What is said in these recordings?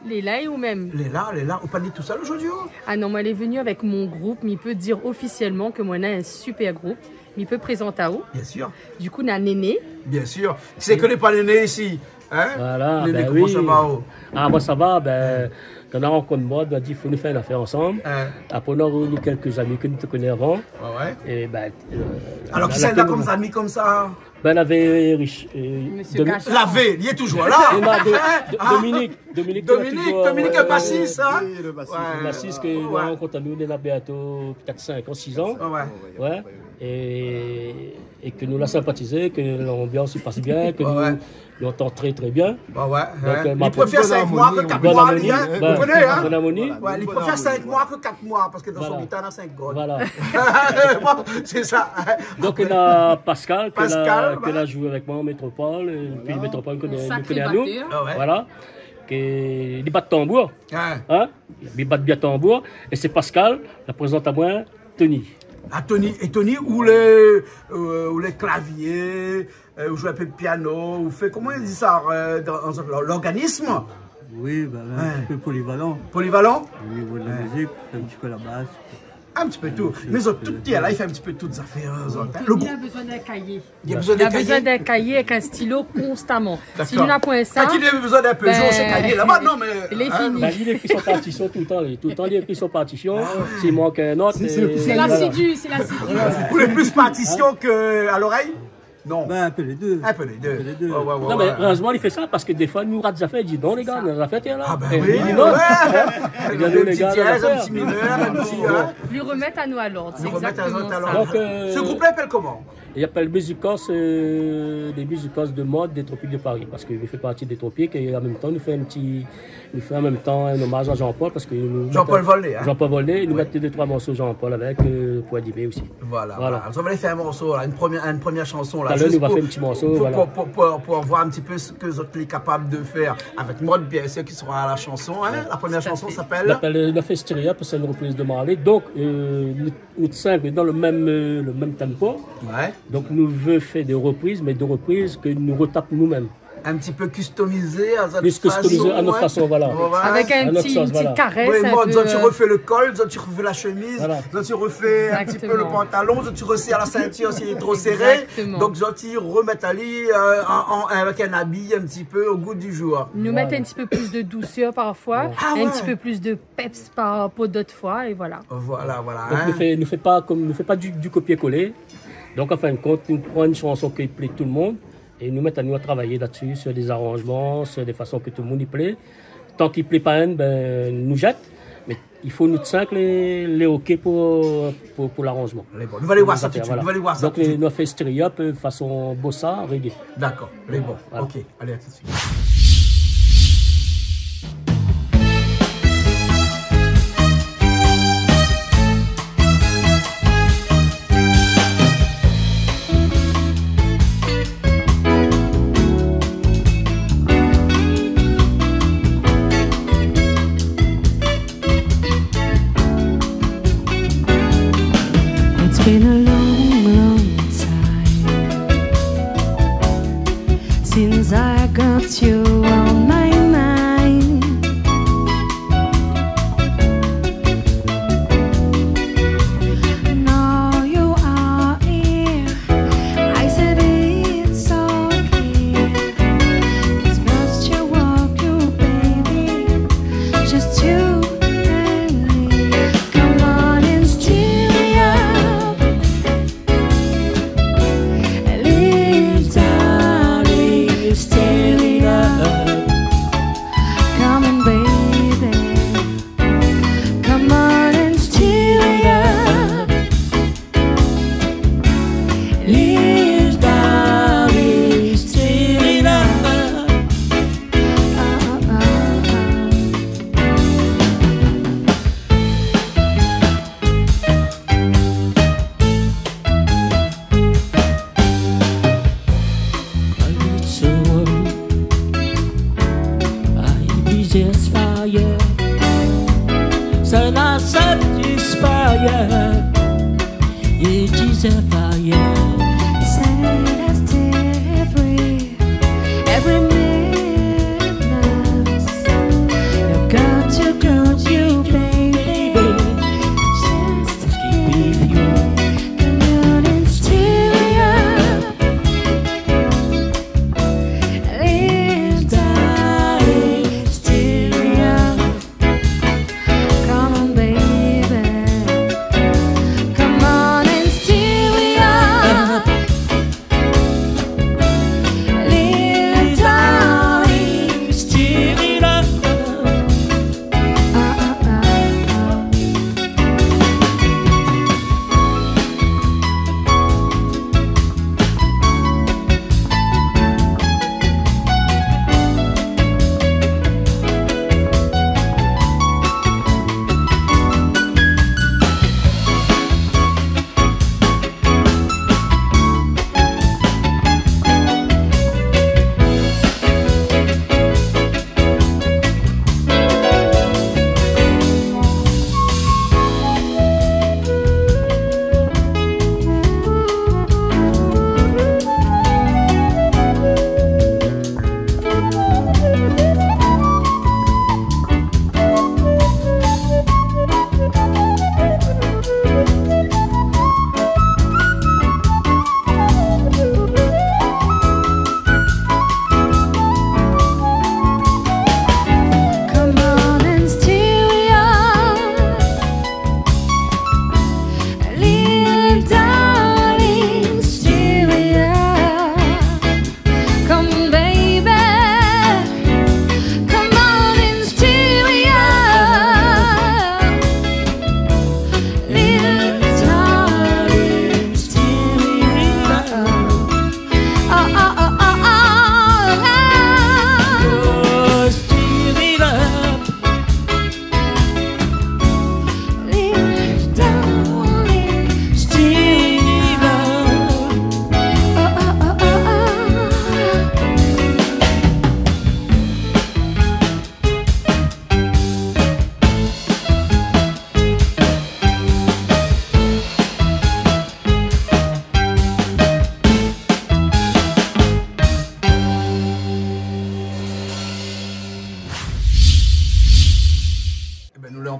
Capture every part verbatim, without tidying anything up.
Lé la, é ou mèm ? Lé la, lé la. Ou pa ni tousèl zordi, ou ? Ah non, moin lé vni avèk mon group, mi pé dir ofisièlman ke moin néna in super group. Mi pé prézant aou. Bien sûr. Du coup, na Néné. Bien sûr. Kisa i koné pa Néné isi ? Hein ? Voilà, Néné, ben koman oui. Sa va, oh ? Ah, moin sa va, ben, kan nou rankont Mode, nou la di, fo nou fé in afèr ansanm. Hein. Apré, nou la réini kèlk zami ke nou té koné avan. Ouais, ouais. É ben, euh, alor, kisa la, la, la, konm zami konmsa ? Ben, navé Rich, euh, Monsieur Domi-, Cachin. Lavé, li lé toujour la. É ben, Do-, Do-, Dominique, Dominique, Dominique, toujour, Dominique, ouais, le bassiste, hein ? Oui, le bassiste. Ouais. Le bassiste ke nou la rankont, nou néna bientôt pétèt cinq an, six an. Ouais, ouais. Ouais. É, é ke nou la sinpatizé, ke lanbians i pas bien, ke nou, nou antann trè, trè bien. Ouais, ouais. Donk, euh, li préfèr cinq moi ke quatre moi, li, hein. Bonne harmonie, hein. Vous connaissez, hein ? Bonne harmonie. Ouais, li préfèr cinq moi ke quatre moi, parske dan son gitar, na cinq kord. Voilà. Bon, sé sa. Donk, apré, na Pascal, ke la, Pascal, ke la zoué avèk moin an Métropol, é pi Métropol, nou koné, nou koné anou. Sacré batteur. Ah ouais. Voilà. Ke li bat tanbour. Hein ? Hein ? Li bat bien tanbour. É sé Pascal, la prézant amoin Tony. Ah, Tony. É Tony, ou lé, euh, ou lé klavié, euh, ou zoué in pé piano, ou fé, koman i di sa, euh, dan, dan lor-, lorganism ? Oui, ben, un petit peu polyvalent. Polyvalent ? Au niveau de la musique, je fais un petit peu la basse. Un petit peu tout. Mé zot tout, la, i fé in ti pé tout zafèr, hein, zot, hein. Tony la bezoin d'in kayé. Li la bezoin d'in kayé. Li la bezoin d'in kayé avèk in stilo konstaman. D'accord. Si li na poin sa, kan li la bezoin d'in pé, ben, zot sé kayé laba, non, mé, lé fini. Ben, li ékri son partision toultan, li, toultan li ékri son partision. Ah ouais. S'il manque un note, sé, sé, sé, voilà. Sé l'assidu, sé l'assidu. Ou lé plis partision ke a l'orèy ? Non. Ben, un peu les deux. Un peu les deux. Un peu les deux. Ouais, ouais, ouais. Non, mé érèzman li fé sa, parske défoi nou rat zafèr, li di, non, lé gars, nou la fé la. Ah ben oui, ouais. Li di, non. Hein ? Li di, non, lé gars, nou la fé. In ti minèr, in ti, hein. Li romèt anou a lord, sé égzaktoman sa. Li romèt anou a lord. Donk, euh, ce groupe-là s'appelle comment ? I apèl Music Corse, euh, les Music Corse de Mode des Tropiques de Paris, parske nou fé parti dé Tropik é an mèm tan nou fé in ti, nou fé an mèm tan in omaz a Jean-Paul, parske nou, Jean-Paul Volnay, hein ? Jean-Paul Volnay, nou mèt dé troi morso Jean-Paul avèk, euh, pou animé osi. Voilà, voilà. Voilà. Alor, nou va fé in morso la, in promièr, in promièr shanson la, zis pou, pou, pou, pou, pou voir in ti pé sak zot lé kapab de fèr avèk Mode, bien sûr, ki sera à la chanson, hein. Ouais. La première chanson s'appelle ? Tout à fait. Li apèl, euh, Enough Hysteria, parske sé in repriz de Marley. Donk, euh, nou, nou sink dan le mèm, euh, le mèm tempo. Ouais. Donk, nou vé fé dé repriz, mé dé repriz ke nou rotap nou mèm. In ti pé kustomizé a zot fason, ouais. Plis kustomizé a nout fason, voilà. Ouais, ouais. Avèk in ti, in ti karès, in pé, euh. Oui, Mode, zot i refé le kol, zot i refé la shemiz, zot i refé in ti pé le pantalon, zot i resèr la sintir si lé tro séré. Égzaktoman. Donk, zot i romèt ali, euh, an, an, avèk in abi in ti pé au goût du jour. Nou mèt in ti pé plis de dousèr parfoi, in ti pé plis de peps par rapor dot foi, é voilà. Voilà, voilà, hein. Donk, nou fé, nou fé pa konm, nou fé pa du, du copier-coller. Donk, an fin de kont, nou pran in shanson ki plé tout le monde, é nou mèt anou a travay la-dsi, sur des arrangements, sur des façons ke tout le monde i plé. Tan ki plé pa inn, ben, nou zèt. Mé i fo nou sink lé, lé OK pou, pou, pou laranzman. Lé bon. Nou va alé voir sa tout de suite. Voilà. Nou va alé voir sa tout de suite. Donk, nou fé stéréo, euh, fason bossa, reggae. D'accord. Lé bon. Voilà. OK. Allez, à tout de suite. It's been a long, long time since I got you on my mind. Now you are here. I said it's okay. It's best you walk you, baby. Just you and me. Come on and steer me up. Little darling, steer me up. Come on, baby. Come on and steer me up. Little darling, steer me up. Ah, ah, ah, ah. A little worry, I be just fire. Sun, I satisfy. It is a fire. Set us free. Every minute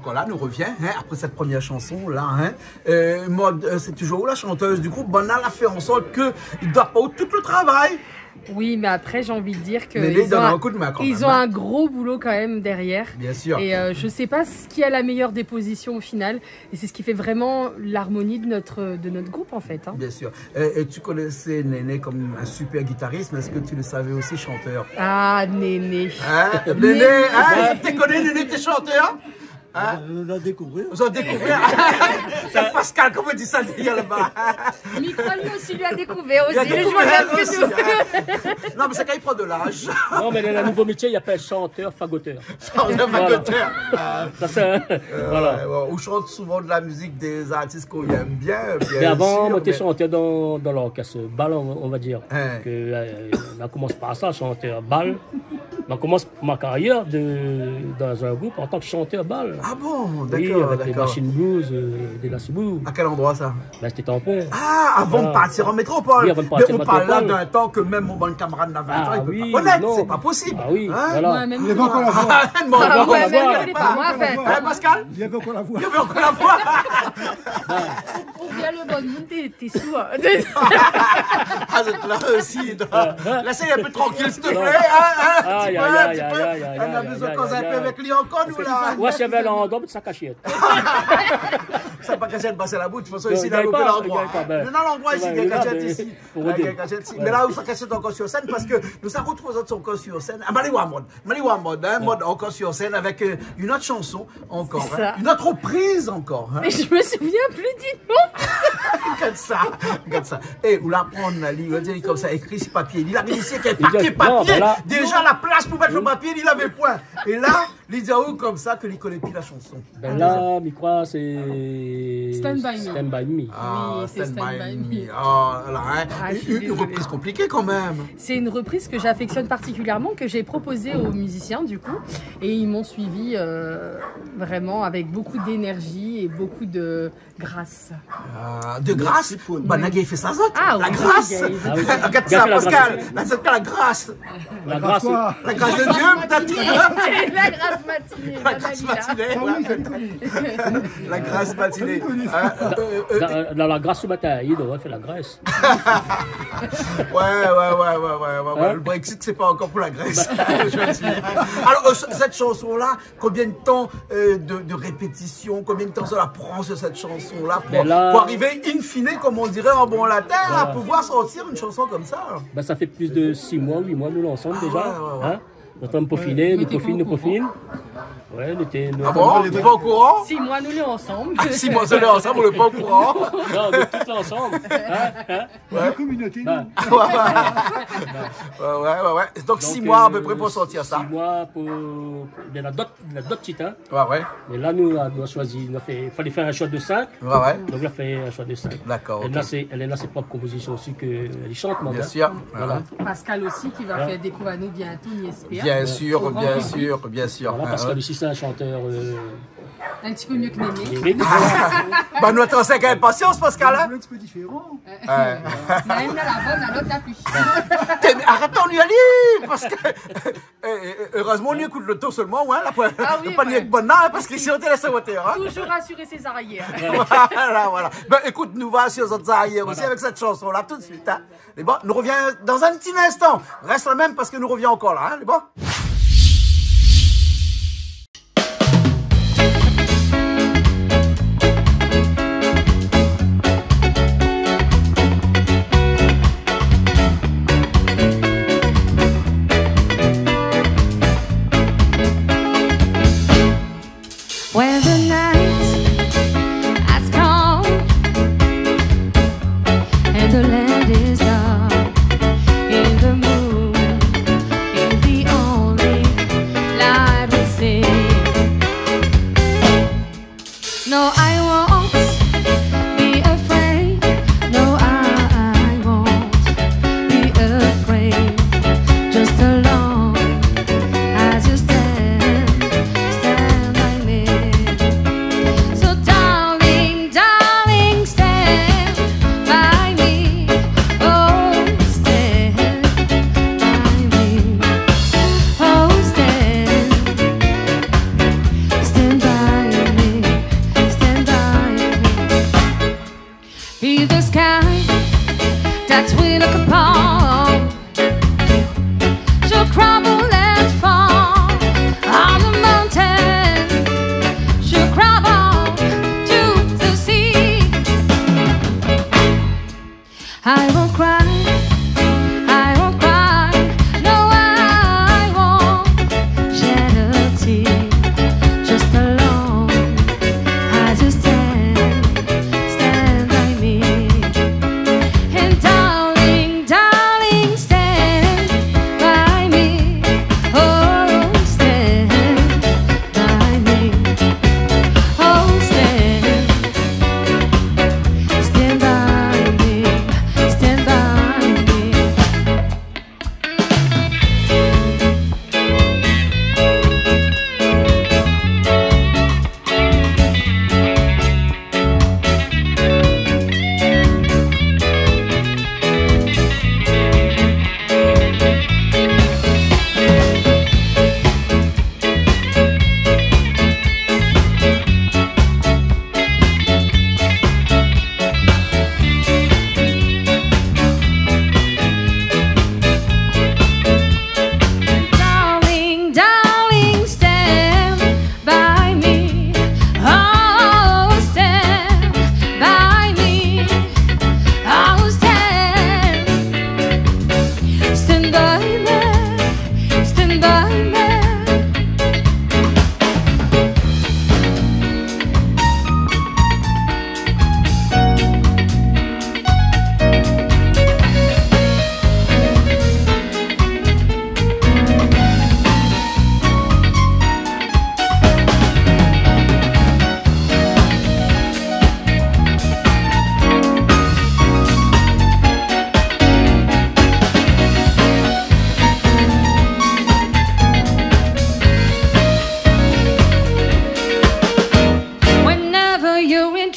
Voilà, nou revien, hein, apré sèt promièr shanson la, hein. Euh, Maude, euh, sé toujour ou la shantèz du group. Banna la fé an sort ke i doi pa ou tout le travay. Oui, mais après, j'ai envie de dire que Néné i done in kou d'min kan mèm, hein. Ils ont un gros boulot quand même derrière. Bien sûr. Et, euh, je sais pas ce qui a la meilleure des positions au final. Et c'est ce qui fait vraiment l'harmonie de notre, de notre groupe, en fait, hein. Bien sûr. Euh, et tu connaissais Néné comme un super guitariste, mais est-ce que tu le savais aussi chanteur ? Ah, Néné. Hein ? Néné. Néné, hein ? Té koné Néné té shantèr ? Hein ? Euh, nou la dékouvèr. Zot la dékouvèr. Sé Pascal, koman i di sa, dèrièr laba ? Micro, lui aussi, lui a découvert aussi. Li la dékouvèr osi, hein. Non, mé sé kan i pran de laz. Non, mé le, le nouvo métié, i apèl shantèr fagotèr. Shantèr fagotèr. Voilà. Ah. Sa, sé, euh, voilà. Ouais, ouais. Ou shant souvan de la mizik dé zartis k'ou èm bien, bien sir. Mé avan, moin té shantèr dan, dan lorkès bal, on, on va dir. Hein. Ke, euh, ma komans par sa, shantèr bal. Ma komans ma karièr de, dan in group an tan ke shantèr bal. Ah bon, dakor, dakor. Oui, avèk lé Machine Blues, euh, de la Cibou. A kèl androi sa ? Ben, sété Tampon. Ah, avan de partir an métropol. Oui, avan de partir an métropol. Mé ou parl la d'in tan ke mèm mon bann kamarad na vin an, i pé pa konèt, sé pa posib. Ah oui, voilà. Hein ? Moin mèm, non. Li avé ankor la voi. Ah, non, moin mèm, li avé pa, moin, anfin. Hein, Pascal ? Li avé ankor la voi. Li avé ankor la voi. Ou bien le bon moun, té, té sou, hein. Ah, zot la osi, non. Lès ali in pé trankil, s'il te plaît, hein, hein, in ti pé, in ti pé. Aïe, aïe, aïe, aïe. Nou la bezoin koz in pé avèk li ankor, nou, la. Ouais, sé avèk landroi, mé sa kashèt. Sa pa kashèt, ben, sé la bout. De tout fason, isi, nou la lopé landroi. Non, non, landroi isi, i gingn kashèt isi. Mé la, ou sa kashèt ankor sur sèn, parske nou sa artrouv azot ankor sur sèn. Ah, ben, alé oir Maude. Maude, hein, Maude ankor sur sèn avèk, euh, une autre chanson ankor, hein. C'est ça. Une autre reprise ankor, hein. Mais je me souviens plus du nom. Gard sa, gard sa. Eh, ou la pran, li, ou la di konmsa, ékri si papié. Li la vni isi avèk in paké papié. Déza, la plas pou mèt le papié, li lavé poin. É la, li di aou konmsa ke li koné pi la shanson. Ben la, mi kroi sé Stand By Me. Stand By Me. Ah, oui, c'est Stand By Me. Ah, la, hein. Ah, je suis désolée. Une, une reprise compliquée quand même. C'est une reprise que j'affectionne particulièrement, que j'ai proposée aux musiciens, du coup, et ils m'ont suivi, euh, vraiment avec beaucoup d'énergie et beaucoup de grâce. Ah, de grâce. Merci pour nous. Banna i fé sa, zot. Ah oui, oui. La grâce. Ah oui. Gard sa, Pascal. La grâce. La grâce. La grâce de Dieu, pétèt. La grâce matinée. La grâce matinée. Ah oui, sé koni. La grâce matinée. Hein, euh, euh, la, la, la grâce ce matin, i doi fé la grès. Ouais, ouais, ouais. Hein ? Le Brexit, sé pa ankor pou la Grèce. Bah. Alors, euh, cette chanson-là, combien de temps, euh, de, de répétition, combien de temps ça la prend sur cette chanson-là pour, pour arriver in fine, comme on dirait en bon latin, à pouvoir sortir une chanson comme ça ? Ben, la, la, la. Ben, ça fait plus de six mois, huit mois, nou lé ansanm déza. Ah ouais, ouais, ouais. Hein ? Nou la pofine, nou pofine, nou pofine. Ouais, nou té, nou... Ah bon ? Ou té pa o kouran ? Six mois nou lé ansanm. Ah, six mois nou lé ansanm, ou lé pa o kouran ? Non, nou lé tout ansanm. Hein ? Hein ? Ouais. La communauté, non ? Ouais, ouais, ouais. Donc, six mois à peu près pour sortir ça. Donc, euh, six mois pou, pou, néna dot, néna dot tit, hein. Ouais, ouais. Mé la, nou, nou la shoizi, nou la fé, falé fé in shoi de cinq. Ouais, ouais. Donk, nou la fé in shoi de cinq. D'accord, ok. Èl la, sé, èl la, sé prop konpozision osi ke li shant, Maude, hein. Bien sûr. Voilà. Pascal aussi, qui va faire découvrir à nous bientôt, on espère. Bien sûr, bien sûr, bien sûr. Au grand public. Voilà, Pascal aussi, c'est un chanteur, euh, un petit peu mieux que Néné. Néné. Bah, nou atann sa avèk inpasians, Pascal, hein. Un petit peu différent. Ouais. Néna inn la voix, lot la pi. Té, mé arèt annuiy ali, parske Eh, eh, eh, erèzman, nou ékout le ton sèlman, hein, la, pou, ah oui, pa ni èk banna, hein, parske isi, nou té lès a otèr, hein. Toujours assurer ses arrières. Voilà, voilà. Ben, ékout, nou va asir zot arièr osi avèk sèt shanson-la tout de suite, hein. Lé bon, nou revien dans un petit instant. Rès la mèm parske nou revien ankor la, hein, lé bon. When the night has come and the land is dark, and the moon is the only light we see. No, I won't be afraid. No, I won't be afraid. Just as long as you stand, stand by me. So, darling, darling, stand by me. Oh, stand by me. Oh, stand, stand by me.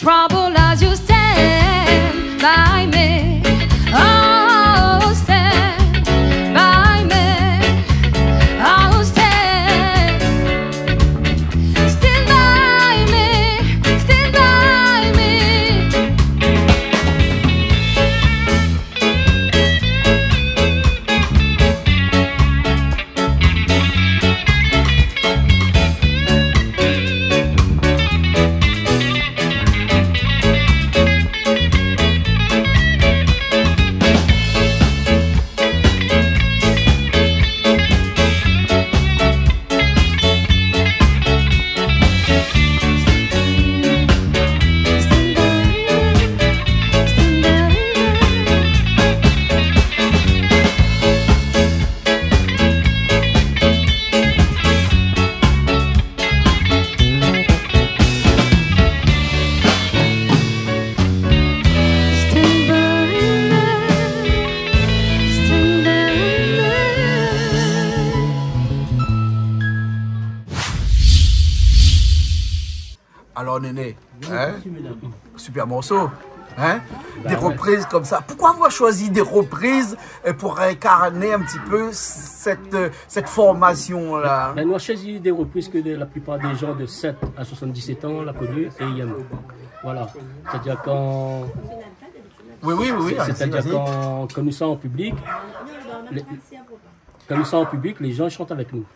Trouble as you stand by me. Oh, stand by me. Oh, stand. Stand by me. Stand by me. Alors, Néné, hein ? Super morceau, hein ? Des reprises comme ça. Pourquoi avoir choisi des reprises, euh, pour incarner un petit peu cette, euh, cette formation-là ? Ben, nou la shoizi dé repriz ke de, la plipar dé jan de sèt a soisann-dis-sèt an la koni é i yèm. Voilà. Sétadir kan, oui, oui, oui, oui, sétadir kan, kan nou sra an piblik, lé, kan nou sra an piblik, lé jan i shant avèk nou.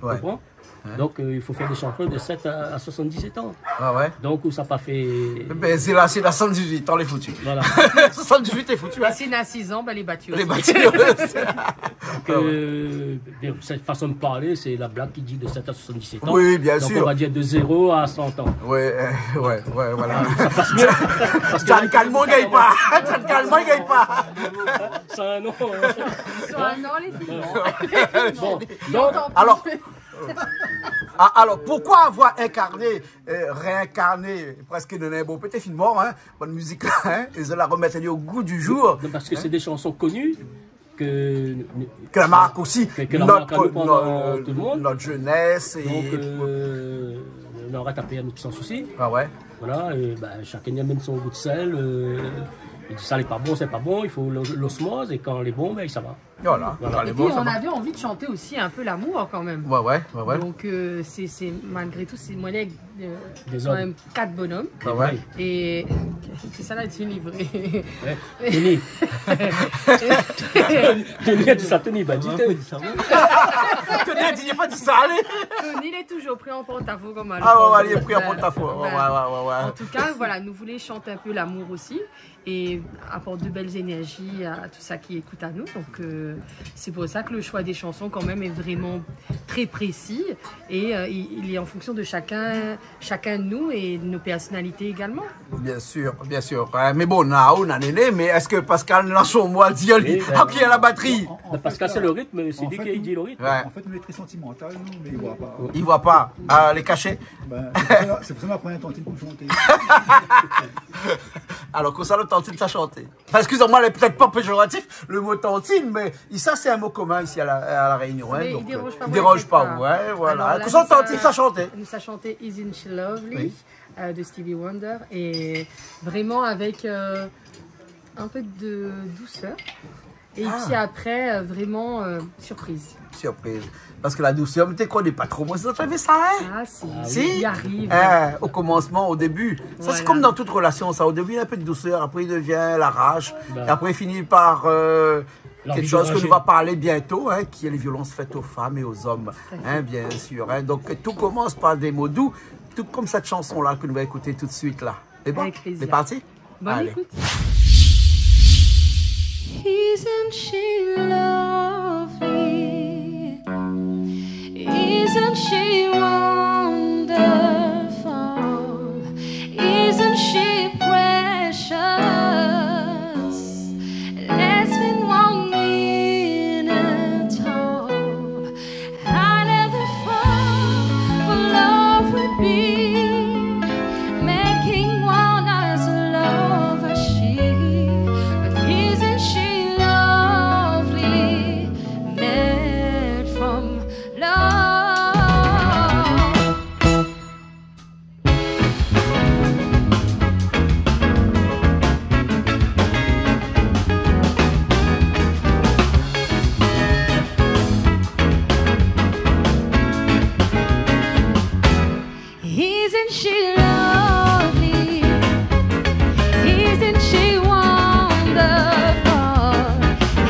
Ouais. Konpran ? Ouais. Donk, euh, i fo fé dé shanson de sèt a, a soisann-dis-sèt an. Ah ouais. Donk, ou sa pa fé... Ben, sé la, sé la soisann-dis-uit an, lé foutu. Voilà. Soisann-dis-uit, lé foutu, hein. Si na sis an, ben, lé bati osi. Lé bati osi. Donk, euh, bien, sèt fason de parlé, sé la blag ki di de sèt a soisann-dis-sèt an. Oui, bien sûr. Donk, on va dire de zéro à cent ans. Ouais, euh, ouais, ouais, voilà. Sa i pas myé. Parske John Calment i gingn pa. John Calment i gingn pa. Sa, non. Sa, non, lé fini. Bon, donk, alors, ah, alors, pourquoi avoir incarné, euh, réincarné, presque de Néné, bon, pétèt fine mor, hein, bann mizik la, hein, é zot la remèt ali au goût du jour, hein. Non, parske sé dé shanson koni ke, ke la mark osi ke, ke la mark anou pandan tout le mond. Nout, nout, nout jenès é... Donk, euh, nou la ratapé anou san sousi. Ah ouais. Voilà, é ben, shakinn i amenn son grin de sèl, euh, i di sa lé pa bon, sé pa bon, i fo lo-, losmoz, é kan lé bon, ben, sa va. Voilà. Voilà. Et puis, on avait envie de chanter aussi un peu l'amour, quand même. Ouais, ouais, ouais, ouais. Donc, euh, c'est, c'est, malgré tout, c'est, moin lé, euh, quand même quatre bonhommes. Dézord. Ah ouais. Et, euh, c'est ça, là, tu es livré. Ouais. Tony. Tony la di sa, Tony, ben, di, Tony. Tony la di, li la pa di sa, alé. Tony, il est toujours pris en porte-à-faux, comme à l'époque. Ah ouais, ouais, il est pris en porte-à-faux. Ouais, ouais, ouais, ouais. En tout cas, voilà, nous voulons chanter un peu l'amour aussi. Et apporte de belles énergies à tous ceux qui écoutent à nous. Donc, euh, c'est pour ça que le choix des chansons, quand même, est vraiment très précis. Et, euh, il, il est en fonction de chacun, chacun de nous et de nos personnalités également. Bien sûr, bien sûr. Euh, mé bon, na, ou na Néné, mé èske Pascal na son mo a dir, li, ki lé a la batri ? Non, an, an fèt, Pascal, sé le ritm, sé li ki di le ritm. Ouais. An fèt, nou lé trè santimantal, nou, mé li voi pa. Li voi pa. Ah, lé kashé. Ben, sé pou sa, sé pou sa nou la pran in tantine pou shanté. Alor, konmsa, lo tantine sa shanté. Enfin, excusez-moi, lé pétèt pa péjoratif, le mot tantine, mé sa, sé in mo komin isi a La, a La Rénion, hein, donk, euh, i déranz pa, ouais, voilà. Alor la, konmsa, nou sa, tantine sa shanté. Nou sa shanté Isn't She Lovely, euh, de Stevie Wonder, et vraiment avec, euh, un peu de douceur. Et puis après, euh, vraiment, euh, surprise. Surprise. Parske la dousèr, mi té koné pa tro, moin, si zot lavé sa, hein ? Ah, si. Si ? I ariv. Hein, o komansman, o débu. Sa, sé kom dan tout relasion, sa. O débu, néna in pé de dousèr, apré, i devien la raj, é apré, i fini par, euh, kèk shoz ke nou va parlé bientô, hein, ki lé lé violans fèt o fanm é o zom. Tout à fait. Hein, bien sûr, hein. Donk, tout komans par dé mo dou, tout kom sèt shanson-la ke nou va ékouté tout de suit, la. Sé bon ? Avec plaisir. Sé parti ? Bonne écoute. Allez. Isn't she lovely? Isn't she wonderful? Isn't she precious? Less than one minute old. I never thought what love would be, making one as love as she. But isn't she lovely, made from love? She lovely? Isn't she wonderful?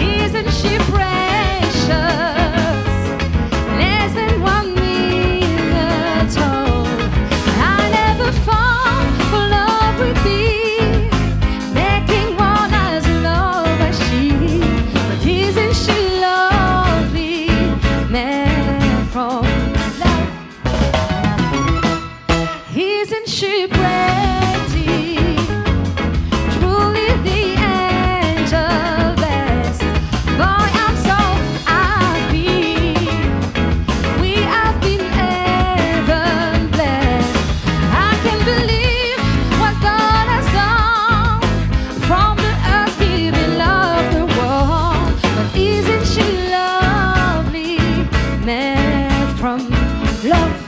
Isn't she precious? Less than one minute old. I never thought for love would be making one as low as she. But isn't she lovely? Made from love. Isn't she pretty? Truly the angel best. Boy, I'm so happy. We have been heaven blessed. I can't believe what God has done. From the earth giving love the world. But isn't she lovely? Made from love.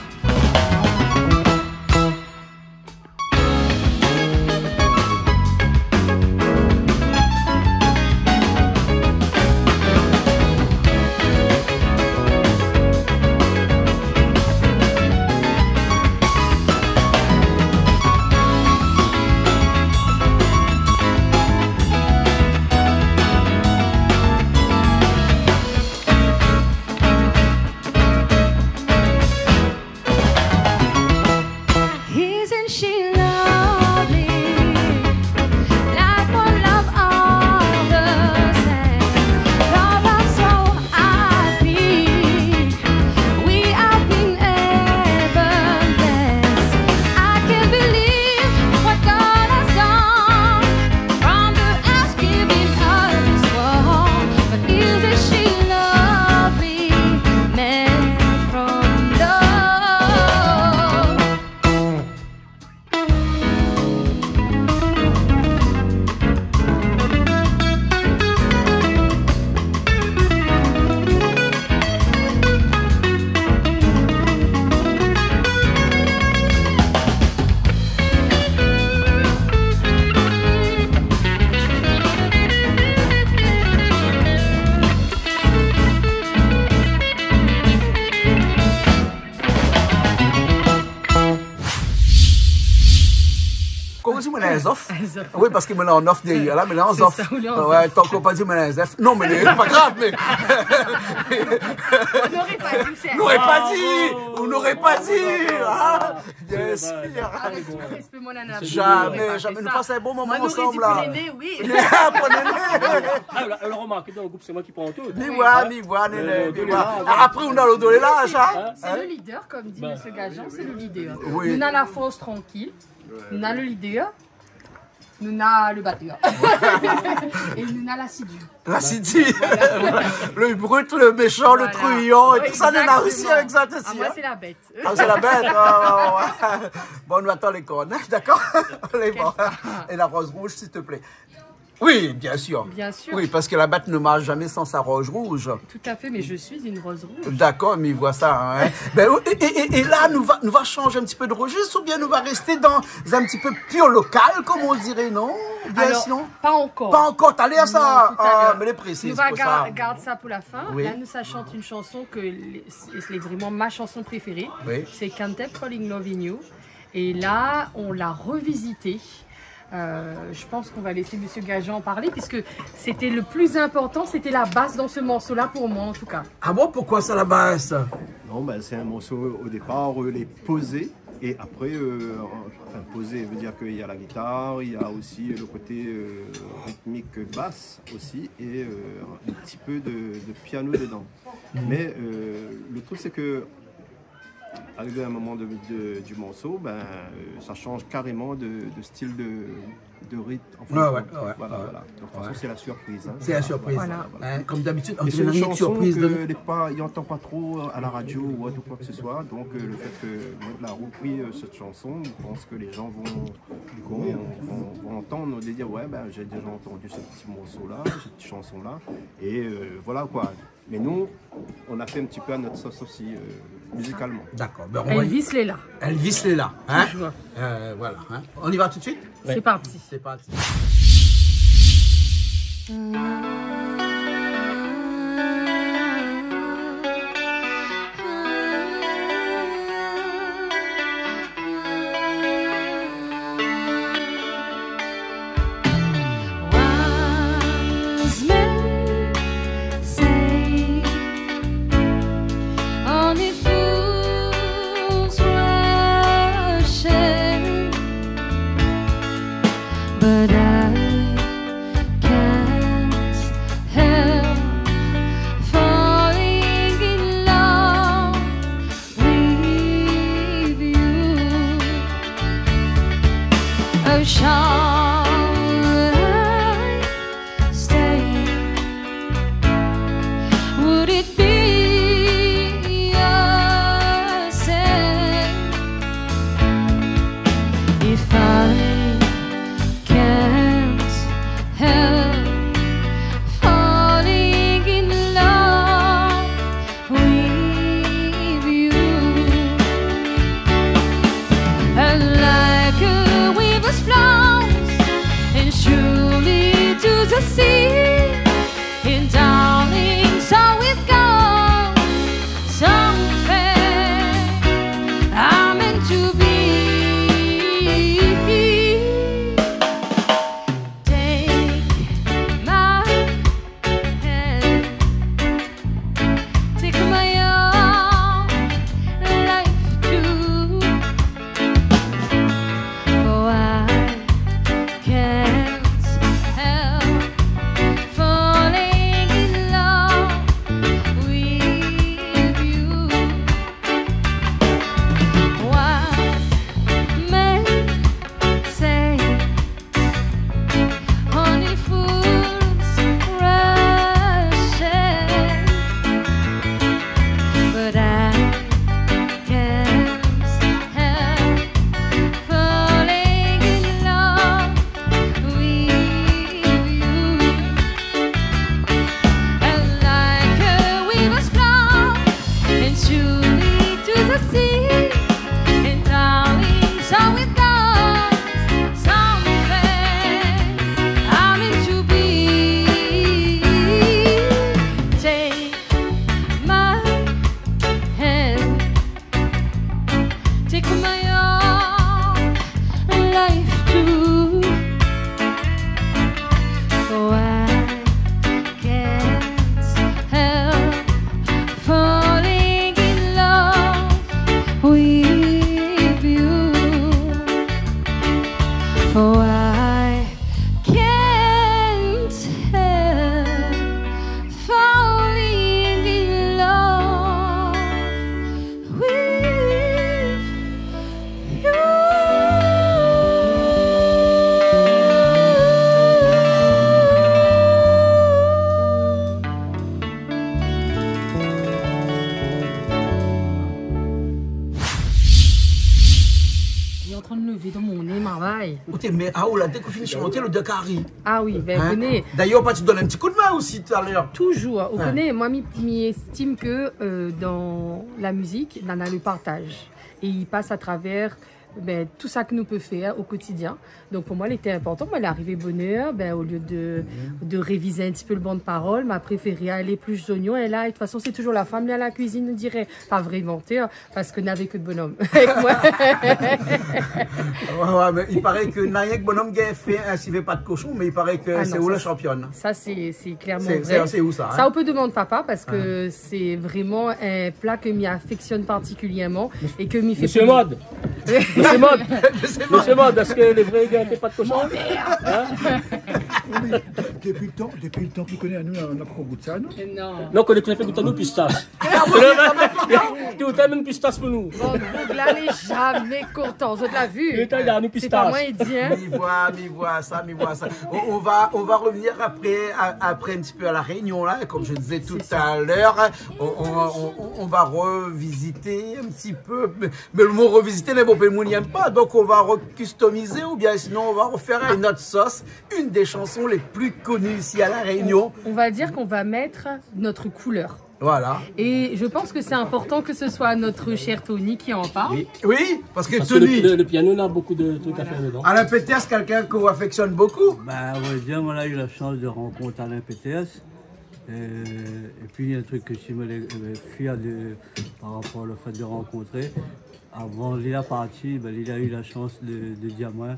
Isn't she lovely? Life full of all the same. Love, I'm so happy. We have been heaven blessed. I can't believe what God has done. From the earth giving us this world. But isn't she lovely? Made from love. Koman i di, moin lé an zèf ? An zèf. Oui, parske moin lé an zèf dèrièr la, mé lé an zèf. Sé sa, ou lé an zèf. Ouais, tank ou la pa di moin lé an zèf. Non, mé lé pa grav, mé On n'aurait pas dit, cher. On n'aurait pas dit, on n'aurait pas dit, hein. Bien sûr. Avec tout le respect, mon nana. Jamais, jamais. Nous passons un bon moment ensemble, là. Moin noré di pi lé né, oui. Prenez-le. Ah, la, la remark, dan le group, sé moin ki pran tout. Mi voi, mi voi, néné, mi voi. Apré, ou na lo dolé la, sa. Hein ? C'est le leader, comme dit monsieur Gajan, c'est le leader. Oui. Nou na la fors trankil, nou na le leader, nou na le batèr. É nou na l'asidu. L'asidu. Voilà. Le brut, le méshan, le truand, é tout sa, nou na osi avèk sa osi, hein. Exactement. Ah, moin, sé la bèt. Ah, sé la bèt, ouais, ouais, ouais. Bon, nou atann lé korn, hein, dakor ? Alé, bon. T'inquiète pas. É la roz rouj, s'il te plaît. Oui, bien sûr. Bien sûr. Oui, parske la bèt ne marche jamais sans sa rose rouge. Tout à fait, mais je suis une rose rouge. Dakor, mi voi sa, hein. Ben, é, é, é, é la, nou va, nou va shanj in ti pé de rejis oubien nou va rèst dan in ti pé pur lokal, comme on dirait, non ? Bien sûr. Alors, pas encore. Pa ankor, talèr sa. Non, tout à l'heure. Ah, mé lé présé pou sa. Nou va gar-, gard sa pou la fin. Oui. La, nou sa shant in shanson ke lé, sé, sé vréman mon shanson préféré. Oui. Sé Can't Help Falling in Love in You. Et là, on l'a revisité. Euh, je pense qu'on va laisser monsieur Gajan en parler, puisque c'était le plus important, c'était la basse dans ce morceau-là pour moi, en tout cas. Ah bon, pourquoi ça, la basse ? Non, ben, c'est un morceau, au départ, euh, il est posé, et après, euh, enfin, posé veut dire qu'il y a la guitare, il y a aussi le côté, euh, rythmique basse aussi, et, euh, un petit peu de, de piano dedans. Mhm. Mais, euh, le truc, c'est que arrivé à un moment de, de, du morceau, ben, euh, ça change carrément de, de style de, de rythme, en fin de compte. Ouais, ouais, ouais, ouais. Voilà, voilà. Donc, de toute façon, c'est la surprise, hein. C'est la surprise. Voilà, voilà. Hein, comme d'habitude, on dirait une surprise de... Et c'est une chanson que les pas, ils entendent pas trop à la radio ou autre ou quoi que ce soit. Donc, euh, le fait que Moin la repris, euh, cette chanson, je pense que les gens vont, vont, vont, vont entendre, vont dire, « Ouais, ben, j'ai déjà entendu ce petit morceau-là, cette chanson-là. » Et, euh, voilà, quoi. Mais nous, on a fait un petit peu à notre sauce aussi, euh, musicalement. D'accord. Ben, on va... Elvis lé la. Elvis lé la, hein ? Toujours. Euh, voilà, hein. On y va tout de suite ? C'est parti. C'est parti. Shall I stay? Would it be a sin if I can't help falling in love with you? And like a weaver's flows and surely to the sea, and darling, so we've got something I'm meant to be. Take my hand, take my own life too. For I can't help falling in love with you. What men say, only fools rush in, but I can't help falling in love with you. And like a weaver's flow and surely to the sea, and darling, so we've got something I'm meant to be. Take my hand, take my own life too. Oh, I can't help falling in love with you. For I can't help falling in love with you. Li lé antrin lèv dan mon né, marmay. Oté, mé, ah, ou la, dé k'ou fini shanté, lodèr kari. Ah oui, bin, ou koné. D'ailleurs, ou la parti donn in ti koudmin osi talèr. Toujour. Ou koné, moin, mi, mi estim ke, euh, dan la mizik, nana le partaz. É i pas a travèr, bin, tout sak nou pé fèr o kotidien. Donk, pou moin, lété inportan. Moin, lé arivé bonèr, bin, olié de, de révizé in ti pé le bann parol, ma préféré alé plis zoignon. É la, de tout fason, sé toujour la fanm, la, la kuizine, nou diré. Pa vréman, té, in. Parske navé ke de bonom avèk moin. Ouais, ouais, mé i paré ke na rienk bonom ki fé in sivé pat koshon, mé i paré ke sé ou la shanpione. Ah non, sa, sé, sé klèrman vré. Sé, sé ou sa, in ? Sa, ou pé domann papa, parske sé vréman in pla ke mi afèksione partikilièrman é ke mi fé pou li. Mésyé Mode. Mésyé Mode. Mésyé Mode, èske lé vré i fé pat koshon ? In ? Dopi le tan, dopi le tan k'i koné anou, nou la pankor gout sa, non ? Non. Non, koné, koné fé gout anou pistas. Ou la mèm pistas pou nou. Bon, boug la lé jamé kontan. Zot la vi ? Sé pa moin i di, in. Mi voi, mi voi sa, mi voi sa. On, on va, on va revenir après, a-, après un petit peu à La Réunion, là, comme je disais tout à l'heure. On, on, on, on va revisiter un petit peu, mais, mais le mot revisiter, lé bonpé moun i èm pa. Donc, on va recustomiser ou bien sinon, on va refaire à une autre sauce une des chansons les plus connues ici à La Réunion. On, on va dire qu'on va mettre notre couleur. Voilà. Et je pense que c'est important que ce soit notre cher Tony qui en parle. Oui, oui, parce que Tony, le, le, le piano, on a beaucoup de trucs à faire dedans. Alain Peters, quelqu'un qu'on affectionne beaucoup. Bah, on va dire, on a eu la chance de rencontrer Alain Peters. Euh, et puis, un truc que je suis, euh, fier de, par rapport au fait de rencontrer. Avant li la parti, ben, li la eu la chance de, de dir amoin,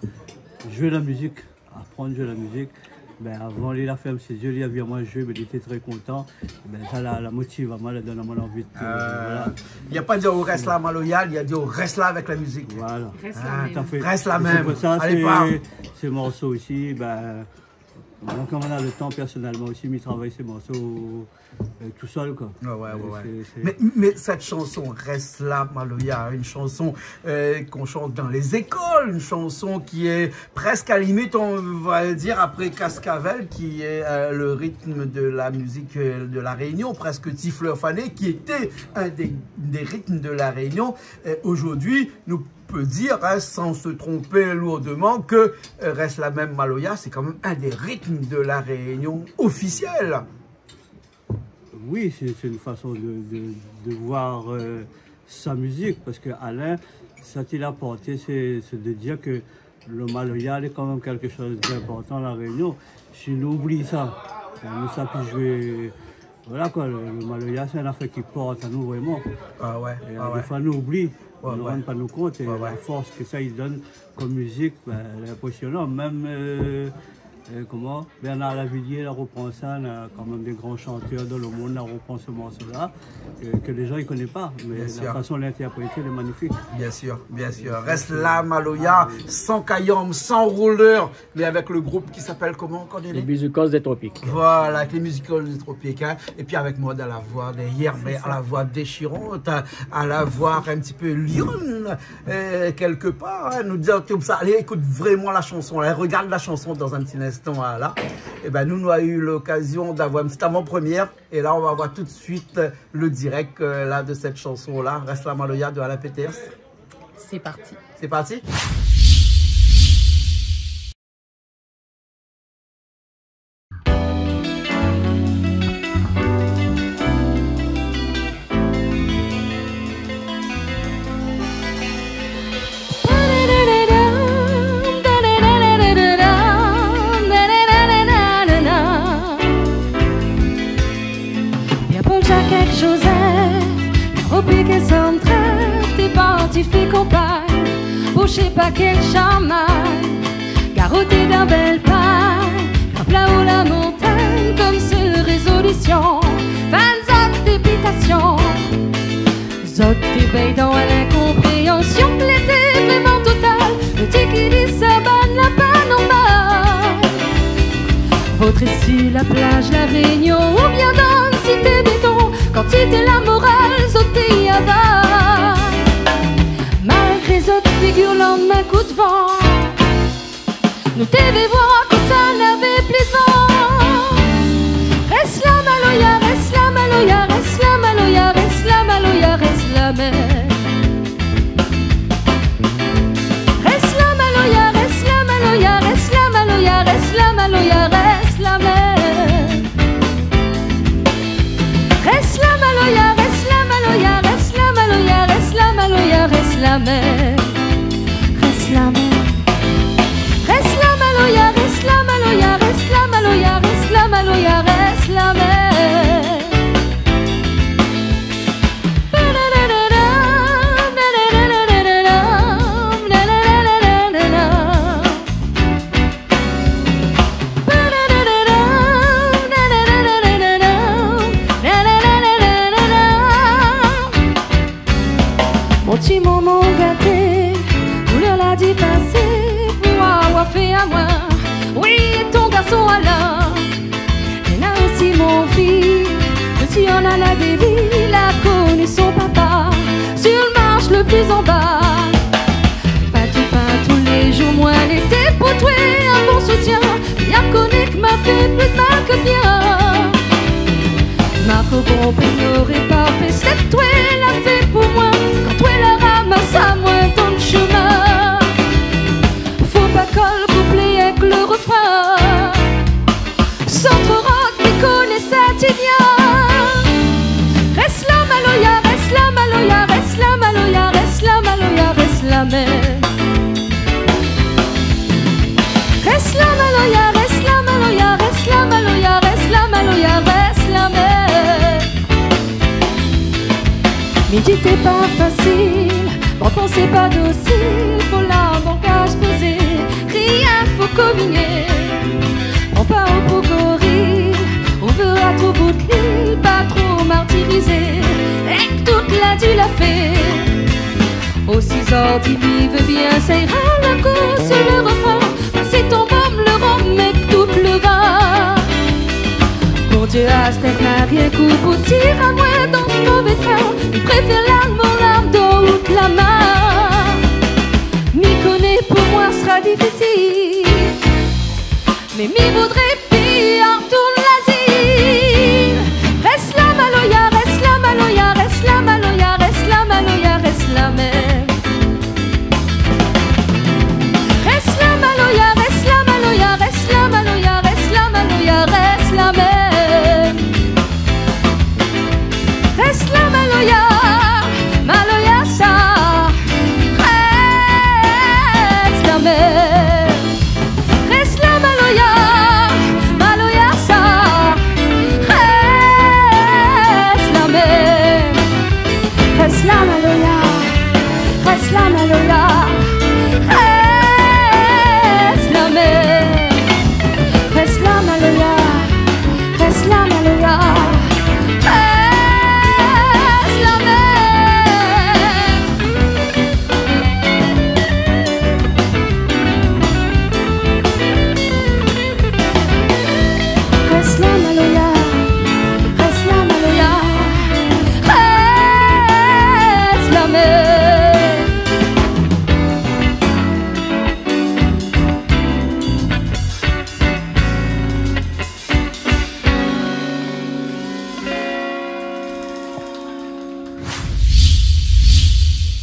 joué la mizik. Aprann zoué la mizik. Bin, avan li la fèrm sé zié, li la vi amoin zoué, bin, li té trè kontan. Bin, sa la, la motiv amoin, la donn amoin lanvi de, euh, voilà. Li la pa di ou rès la, maloya, li la di ou rès la avèk la mizik. Voilà. Rès la mèm. Tout à fait. Rès la mèm. Sé pou sa, sé morso osi, bin, Moin, kan moin na le tan, pèrsonèlman osi, mi travay sé morso, euh, tousèl, koi. Ouais, ouais, ouais, ouais. Sé, sé... Mais, mais cette chanson, Rès la maloya, une chanson, euh, qu'on chante dans les écoles, une chanson qui est presque à la limite, on va dire, après Cascavelle, qui est, euh, le rythme de la musique, euh, de La Réunion, presque Ti Fleur Fané, qui était un des, des rythmes de La Réunion. Euh, aujourd'hui, nou pé dir, hein, sans se tromper lourdement, que, euh, Rès la maloya, c'est quand même un des rythmes de La Réunion officiels. Oui, c'est, c'est une façon de, de, de voir, euh, sa musique, parce que Alain, ce qu'il a apporté, c'est, c'est de dire que le maloya, c'est quand même quelque chose d'important à La Réunion. Si nou oubli sa, ben, nou sa pi zoué, voilà koi, le, le maloya, sé in afèr ki port anou vréman. Ah ouais, ah ouais. É, euh, défoi, nou oubli, nou rann pa nou kont, é la fors ke sa i donn kom mizik, ben, lé inprésionan. Mèm, euh, euh, koman, Bernard Lavilliers la repran sa, na kan mèm dé gran shantèr dan le monn la repran se morso-la, ke, ke lé jan i koné pa, mé la fason lé intèrprété, lé magnifik. Bien sûr, bien sûr. Rès la maloya, san kayanm, san roulèr, mais avec le groupe qui s'appelle comment, encore, Dédé ? Les Musicals des Tropiques. Voilà, avec les Musicals des Tropiques, hein. Et puis avec moi dans la voix derrière, mais à la voix déchirante, à la voix un petit peu lionne, euh, quelque part, hein. Nou di tout sa. Allez, écoute vraiment la chanson, là. Regarde la chanson dans un petit instant, là, là. Eh ben, nous, nous avons eu l'occasion d'avoir une petite avant-première. Et là, on va voir tout de suite le direct, euh, là, de cette chanson-là, Rès la maloya de Alain Peters. C'est parti. C'est parti. Pierre-Paul, Jacques, Joseph, la République est centrale, t'es parti, fais campagne, boucher pas quel charmaille. Garoté dan bèl pay, kan pla ou la montagn, kom se rézolision, vingt-sept dépitasion. Zot té bèy dan linkonpréansion, lété vréman total, le ti ki di sa bann la pa normal. Votré si la plaz La Rényon, oubien dan sité béton, kantité la moral, zot té aval. Malgré zot figir lanmin kout van, nou té vé voir ke sa navé pli van. Rès la maloya, rès la maloya, rès la maloya, rès la maloya, rès la mèr. Rès la maloya, rès la maloya, rès la maloya, rès la maloya, rès la mèr. Rès la maloya, rès la maloya, rès la maloya, rès la maloya, rès la mèr. Rès la mèr. Rès la maloya, rès la maloya, rès la maloya, rès la maloya, rès la mèr. Mon ti momon gaté, doulèr la di pasé, pou avoir fé amoin. Oui, é ton garson Alain. Néna osi mon fi, le ti Anna la dévi, la koni son papa, sur le marsh le pli anba. Patou, patou, lé jour moin lété pou toi in bon soutien. Bien koni ke ma fé pli d'mal ke bien. Marco Bonpé noré pa fé sak toi la fé pou moin, kan toi la ramas amoin dan le shomin. Fo pa kol kouplé èk le refrin. Centre Rock, mi koné sa ti bien. Rès la maloya, rès la maloya, rès la maloya, rès la maloya, rès la mèr. Rès la maloya, rès la maloya, rès la maloya, rès la maloya, rès la mèr. Midi té pa fasil, mon pansé pa dosil, fo la mon kaz pozé, rien fo kominié. Pran pa ou pou goril, ou vé atrouv out lil, pa tro martirizé, èk tout la di la fé. O sizèr di mi vé bien, sa ira la kours le refrin. Sé ton bom le rom èk tout le vin. Rienk ou pou tir amoin dan se mové trin, mi préfèr larm, mon larm dan out la min. Mi koné pou moin sra difisil, mé mi voudré pi artourn Lazil. Rès la maloya, rès la maloya, rès la maloya, rès la maloya, rès la mèm. Rès la maloya, rès la maloya, rès la maloya, rès la maloya, rès la mèm. Rès la maloya, maloya sa, rès la mèm. Rès la maloya, maloya sa, rès la mèm. Rès la maloya, rès la maloya, rès la mèm. Rès la maloya, rès la maloya, rès la mèm. Rès la maloya, rès la maloya, rès la mèm.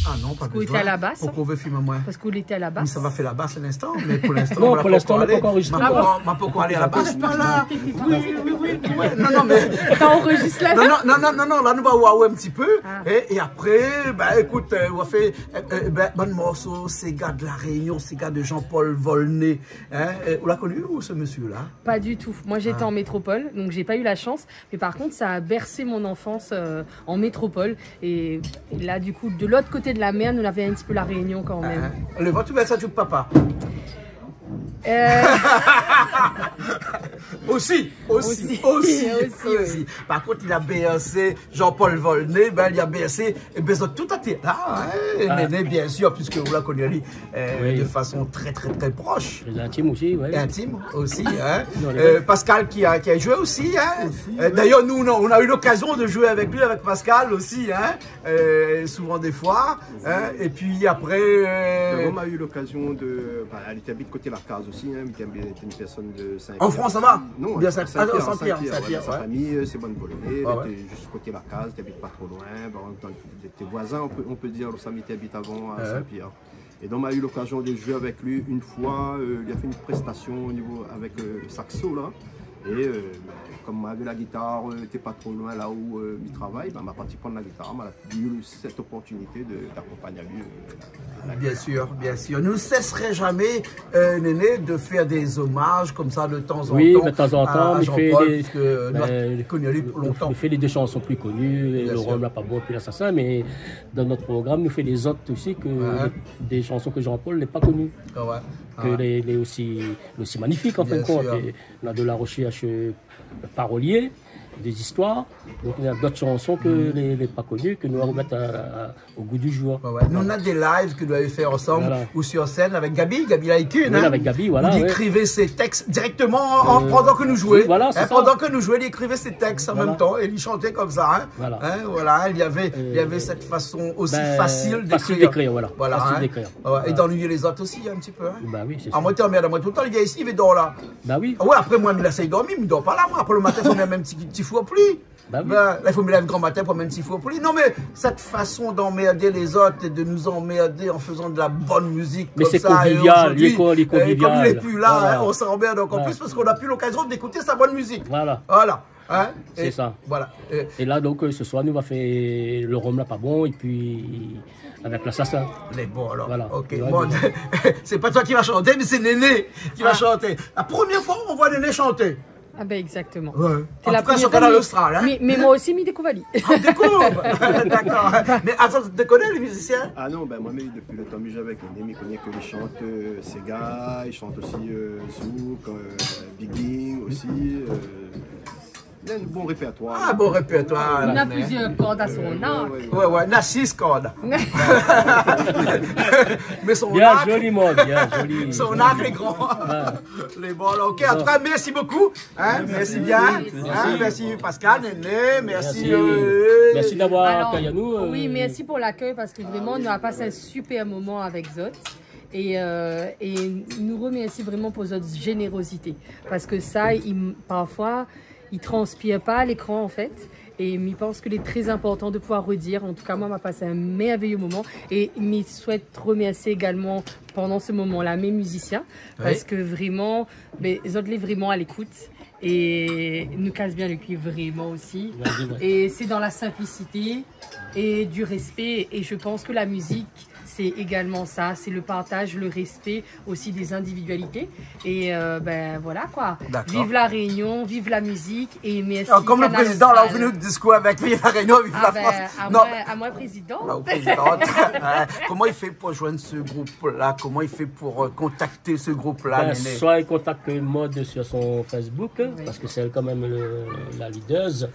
Ah non, pa bézoin. Parske ou lété a la bas, in ? Poukosa ou vé film amoin ? Parske ou lété a la bas. Mé sa va fé la bas in instan, mé pou linstan, non, pou linstan, nou la pankor anrozistré. Ma pankor, ma pankor alé a la bas, moin la. Oui, oui, oui, oui. Ouais, non, non, mé... Ou anrozistr la ? Non, non, non, non, non, la nou va oir in ti pé. Ah. É, é apré, bin, ékout, euh, ou va fé, euh, euh, bin, bann morso séga de La Réunion, séga de Jean-Paul Volnay, in. Euh, ou la koni, ou, se mésyé-la ? Pas du tout. Moi, j'étais en métropole, donc j'ai pas eu la chance. Mais par contre, ça a bercé mon enfance, euh, en métropole. Et là, du coup, de l'autre côté de la mer, nous, on avait un petit peu La Réunion quand même. Ah, le vant ouvèr, sa di papa. Euh. Osi, osi, osi, osi, oui. Par kont, li la bèrsé Jean-Paul Volnay, bin, li la bèrsé, é bin, zot tout a été la, in, Néné, bien sûr, puisque ou la koni ali, euh, de façon très, très, très proche. Très intime aussi, ouais. Intime aussi, in. Non, euh, Pascal ki la, ki la zoué osi, in. Osi, ouais. D'ailleurs, nou, nou, nou la u lokazion de zoué avèk li, avèk Pascal osi, in. Euh, souvan défoi, in. É pi apré, euh, nou la u lokazion de, bin, li té abit koté La Case osi, in, li té in pèrsone de Saint-Pierre. An Frans, laba ? Non, bien Saint-Pierre, Saint-Pierre, ouais, sa fami, euh, sé bann Volnay, ouais, ouais. Li té zis koté La Case, li té abit pa tro loin, bon, an mèm tan, li té voizin, on peut, on peut dire, sa fami té abit avan a Saint-Pierre. É donk, ma u lokazion de zoué avèk li in foi, euh, li la fé in prestasion o nivo avèk, euh, saxo, la. É, euh, bin, kom moin lavé la gitar, euh, té pa tro loin la ousa, euh, mi travay, bin, ma parti prann la gitar, ma la u sèt opportinité de, d'akonpagn ali, euh, a la gitar. Bien sûr, bien sûr. Nou sésré zamé, euh, Néné, de fèr dé zomaz konmsa de tan an tan a Jean-Paul, puisque nou la koni ali pou lontan. Oui, mé de tan an tan, mi fé dé, bin, nou fé lé dé shanson pli koni, Le Rom la pa bon, épi Lasasin, mé dan nout program, nou fé lé zot osi, ke lé, dé shanson ke Jean-Paul lé pa koni. Ah ouais. Ke lé, lé osi, lé osi magnifik, an fin de kont. Bien sûr. É nou na de la rosèrsh, euh, parolié, dé zistoir. Donk, nou na dot shanson ke lé, lé pa koni, ke nou va romèt a, a, o gou di zour. Ouais, ouais. Nou, nou na dé live ke nou lavé fé ansanm, voilà, ou sur scène avèk Gaby, Gaby Laï-Kune, oui, in, avèk Gaby, voilà, ousa li ékrivé sé tèks dirèkteman an, an, euh, pandan ke nou zoué. Oui, voilà, sé sa. In, pandan ke nou zoué, li ékrivé sé tèks an mèm tan é li shanté konmsa, in. Voilà. In, voilà, li lavé, li lavé sèt fason osi fasil d'ékrir. Euh, fasil d'ékrir, voilà. Voilà, in. Fasil d'ékrir. Ouais, é d'annuiyé lé zot osi, in ti pé, in. Ba oui, sé sa. Ah, moin té anmèrd amoin toultan, lé gars isi, i dor la. Ba oui. Ah ouais, apré moin, mi lès ali dormi, mi dor pa la, moin. Apré, le matin, fo mi mèt in ti, ti fou o pli. Ba oui. Bin, la, i fo mi lèv gran matin pou mèt in ti fou o pli. Non, mé sèt fason d'anmèrd lé zot é de nous emmerder en faisant de la bonne musique konmsa, é zordi, euh, kom li lé pi la, in, nou s'emmerde encore plus parce qu'on n'a plus l'occasion d'écouter sa bonne musique. Voilà. Voilà. In ? Sé sa. Voilà. Euh, é la, donk, euh, se soir, nou va fé Le Rom la pa bon, épi avèk Lasasin. Lé bon, alor. Voilà. Ok. Bon, sé pa toi ki va shanté, mé sé Néné ki va shanté. La promièr foi ou voi Néné shanté. Ah ben, exactement. Ouais. An tou ka, sur Kanal Austral, in. Mé, mé moin osi, mi dékouv ali. Ah, ou dékouv. Dakor. Mé atann, ou koné lé mizisien ? Ah non, bin, moin, mé dopi le tan mi zoué avèk Néné, mi koné ke li shant, euh, séga, li shant osi, euh, zouk, euh, biguine osi, euh, Il a un bon répertoire. Ah, bon répertoire, là. Il a plusieurs cordes à son arc. Ouais, ouais, ouais. Ouais, ouais, il a six cordes. Mais son arc, bien joli mot, bien joli. Son arc est grand. Ouais. Les balles, ok. En tout cas, merci beaucoup. Hein, merci bien. Merci. Hein, merci Pascal, Néné, merci, merci, euh, merci d'avoir accueilli nous, euh. Alors, oui, merci pour l'accueil parce que vraiment, nou la pas un super moment avec zot. Et, euh, et nou remèrsi vréman pou zot zénérozité. Parske sa, i, parfoi, i transpir pa a lékran, an fèt. É mi pans ke lé trè inportan de pouvoir redir. An tou ka, moin, ma pas in mèrvéyé moman. É mi souèt remèrsié égalman, pandan se moman-la, mé mizisien. Oui. Parske vréman, bin, zot lé vréman a lékout. É nou kas bien le kui vréman osi. Oui, oui. É sé dan la sinplisité é du rèspé. É je pans ke la mizik, sé égalman sa, sé le partaz, le rèspé osi dé zindividialité. É, euh, bin, voilà, koi. Dakor. Viv La Rényon, viv la mizik é mèrsi Kanal Austral. Alor, kom le prézidan, la, ou fini out diskour avèk Viv La Rényon, viv la Frans. Ah bin, amoin, amoin prézidan. Non. Amoin, prézidant. Hein, koman i fé pou joinn se group-la ? Koman i fé pou, euh, kontakté se group-la, Néné ? Bin, soi i kontakt Maude sur son Facebook, hein, parske sé èl kan mèm le, la leader.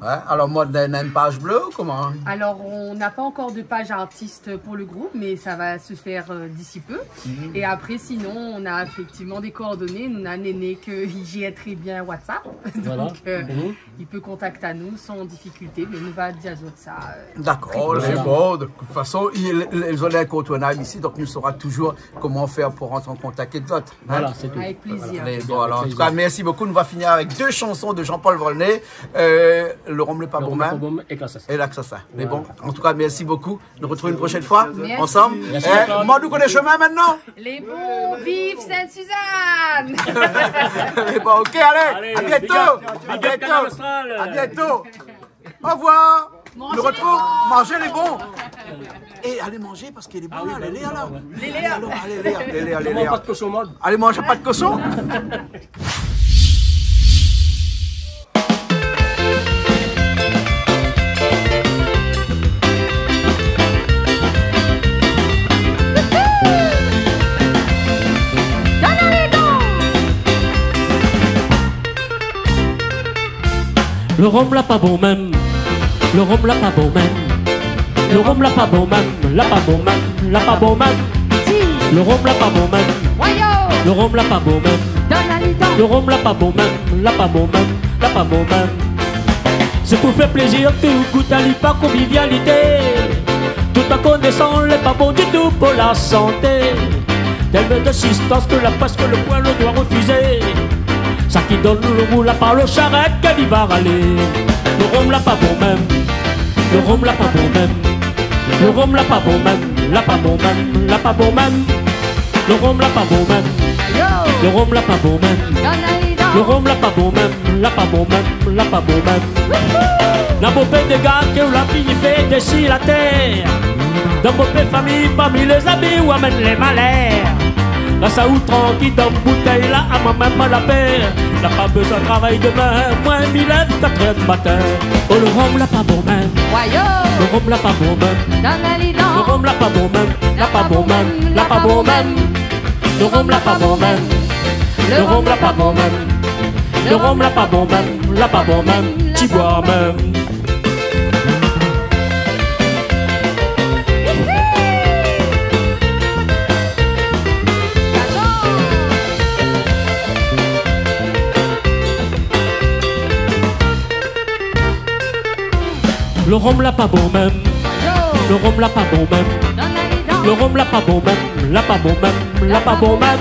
Ouais, alor, Maude, néna in paz blé ou koman ? Alors, on n'a pas encore de page artiste pour le groupe, mais ça va se faire, euh, d'ici peu. Mhm. Et après, sinon, on a effectivement des coordonnées. Nou néna Néné ke i gér trè bien WhatsApp. Voilà. Donc, euh, i pé kontakt anou san difikilté, mé nou va dir azot sa, euh, trè proshènman. Dakor, lé bon. De tout fason, i, lé, lé, zot lé inkontournab isi, donk nou sora toujour koman fèr pou rant an kontakt avèk zot. Voilà, sé tou. Avèk plézir. Voilà. Mé bon, alor, an tou ka, mèrsi bokou. Nou va finir avèk dé shanson de Jean-Paul Volnay, euh, Le Rom lé pa bon mèm é L'Assassin. Voilà. Mé bon, an tou ka, mèrsi bokou. Nou artrouv in proshèn foi ansanm. Mèrsi. Mèrsi. Eh, Maude, ou koné shomin mintnan ? Lé bon, viv Sainte-Suzanne. Lé bon, ok, alé, a bientôt. Alé, big up, big up, Kanal Austral. A bientôt. Au revoir. Manzé lé bon. Nou artrouv, manzé lé bon. É alé manzé parske lé bon la, lé bon, lé bon, la. Lé bon, ouais. Alor, alé, alé, alé, alé. Manz pa de koshon, Maude. Alé manz pa de koshon. Le rom la pa bon mèm. Le rom la pa bon mèm. Le rom la pa bon mèm. La pa bon mèm. La pa bon mèm. Si. Le rom la pa bon mèm. Wayo. Le rom la pa bon mèm. Donn ali don. Le rom la pa bon mèm. La pa bon mèm. La pa bon mèm. Sé pou fé plézir, tout gout ali pa konvivialité. Tout an konésan lé pa bon ditou pou la santé. Tèlman de sibstans ke la prèsk le poin le doi refizé. Sa ki donn le gou la pa le sharèt ke li va ralé. Le rom la pa bon mèm. Le rom la pa bon mèm. Le rom la pa bon mèm. La pa bon mèm. La pa bon mèm. Le rom la pa bon mèm. Yo. Le rom la pa bon mèm. Donn ali don. Le rom la pa bon mèm. La pa bon mèm. La pa bon mèm. Wouhou. Na bonpé déga ke ou la fini fé dési la tèr. Dan bonpé fami, parmi lé zami, ou amèn lé malèr. Lès aou trankil dan boutèy la, amoin mèm la pèr. La pa bezoin travay domin, moin mi lèv katrèr di matin. Oh, le rom la pa bon mèm. Wayo. Le rom la pa bon mèm. Donn ali don. Le rom la pa bon mèm. La pa bon mèm. La pa bon mèm. Le rom la pa bon mèm. Le rom la pa bon mèm. Le rom la pa bon mèm. La pa bon mèm. Ti boir mèm. Le rom la pa bon mèm. Le rom la pa bon mèm. Le rom la pa bon mèm. La pa bon mèm. La pa bon mèm.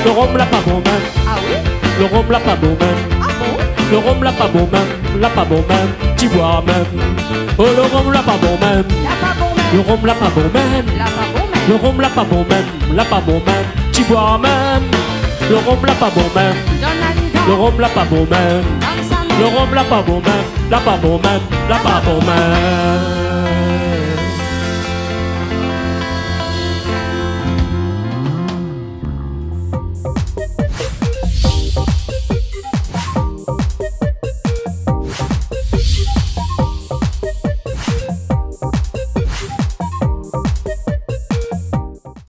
Le rom la pa bon mèm. Ah oui ? Le rom la pa bon mèm. Ah bon ? Le rom la pa bon mèm. La pa bon mèm. Ti boir mèm. Oh, le rom la pa bon mèm. La pa bon mèm. Le rom la pa bon mèm. La pa bon mèm. Le rom la pa bon mèm. La pa bon mèm. Ti boir mèm. Le rom la pa bon mèm. Donn ali don. Le rom la pa bon mèm. Donn sa mèm. Le rom la pa bon mèm. La pa bon mèm. La pa bon mèm.